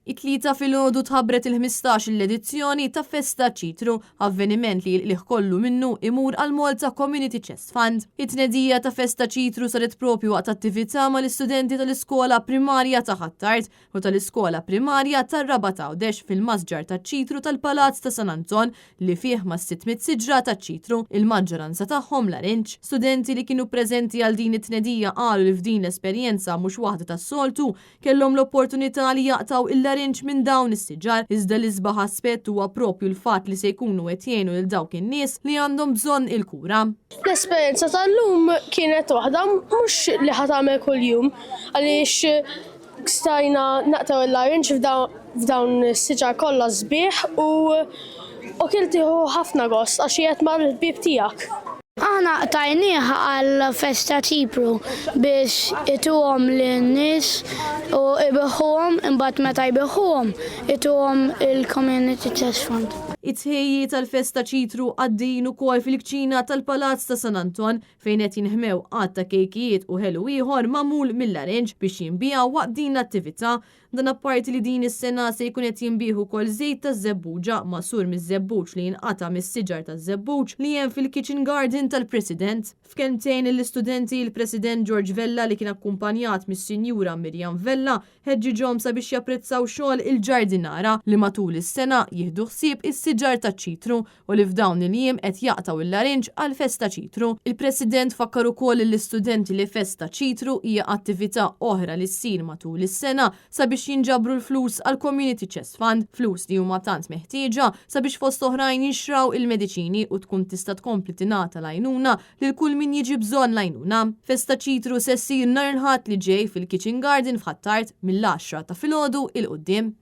It-Tlieta filgħodu tħabbret il-ħmistax-il edizzjoni ta' Festa Ċitru, avveniment li l-qligħ kollu minnu imur għall-Malta Community Chest Fund. It-tnedija ta' Festa Ċitru saret propju waqt attività mal-istudenti tal-iskola primarja ta' Ħ'Attard u tal-iskola primarja tar-Rabat Għawdex fil-masġar taċ-ċitru tal-Palazz ta' San Anton li fih mas-600 siġra taċ-ċitru, il-maġġoranza tagħhom larinġ. Studenti li kienu preżenti għal din it-tnedija qalu li f'din l-esperjenza mhux waħda tas-soltu Kellhom l-opportunità li jaqtgħu il-larinġ minn dawn is-siġar, iżda l-isbaħ aspett huwa propju l-fatt li se jkunu qed jgħinu lil dawk in-nies li għandhom bżonn il-kura. L-esperjenza tal-lum kienet waħda mhux li ħa tagħmel kuljum għaliex stajna naqtgħu il-larinġ f'dawn is-siġar kollha sbieħ u u kien tieħu ħafna gost għax qiegħed mal-ħbieb tiegħek. Aħna qtajnieh għal festa Ċipru biex ituhom lin-nies u ibiħħuhom imbagħad meta jbiħħuhom ituhom il-Community Chest Fund. It-tħejjijiet għall-festa Ċitru għaddejjin ukoll fil-kċina tal-Palazz ta' San Anton fejn qed jinħmew għadd ta' kejkijiet u ħelu ieħor magħmul mil-larinġ biex jinbiegħu waqt din l-attività. Dan apparti li din is-sena se jkun qed jinbiegħ ukoll żejt taż-żebbuġa magħsur miż-żebbuġ li jinqata' mis-siġar taż-żebbuġ li hemm fil-kitchen garden tal-President. F'kelmtejn lill-istudenti, il-President George Vella li kien akkumpanjat mis-Sinjura Miriam Vella ħeġġiġhom sabiex japprezzaw xogħol il-ġardinara li matul is-sena jieħdu ħsieb is-siġar taċ-ċitru u li f'dawn il-jiem qed jaqtgħu il-larinġ għal Festa Ċitru. Il-President fakkar ukoll lill-istudenti li Festa Ċitru hija attività oħra li ssir matul is-sena sabiex jinġabru l-flus għall-Community Chest Fund, flus li huma tant meħtieġa sabiex fost oħrajn jinxtraw il-mediċini u tkun tista' tkompli tingħata l-għajnuna lil kull min jiġi bżonn l-għajnuna. Festa Ċitru se ssir nhar il-Ħadd li ġej fil-Kitchen Garden f'Ħ'Attard mill-għaxra ta' filgħodu 'il quddiem.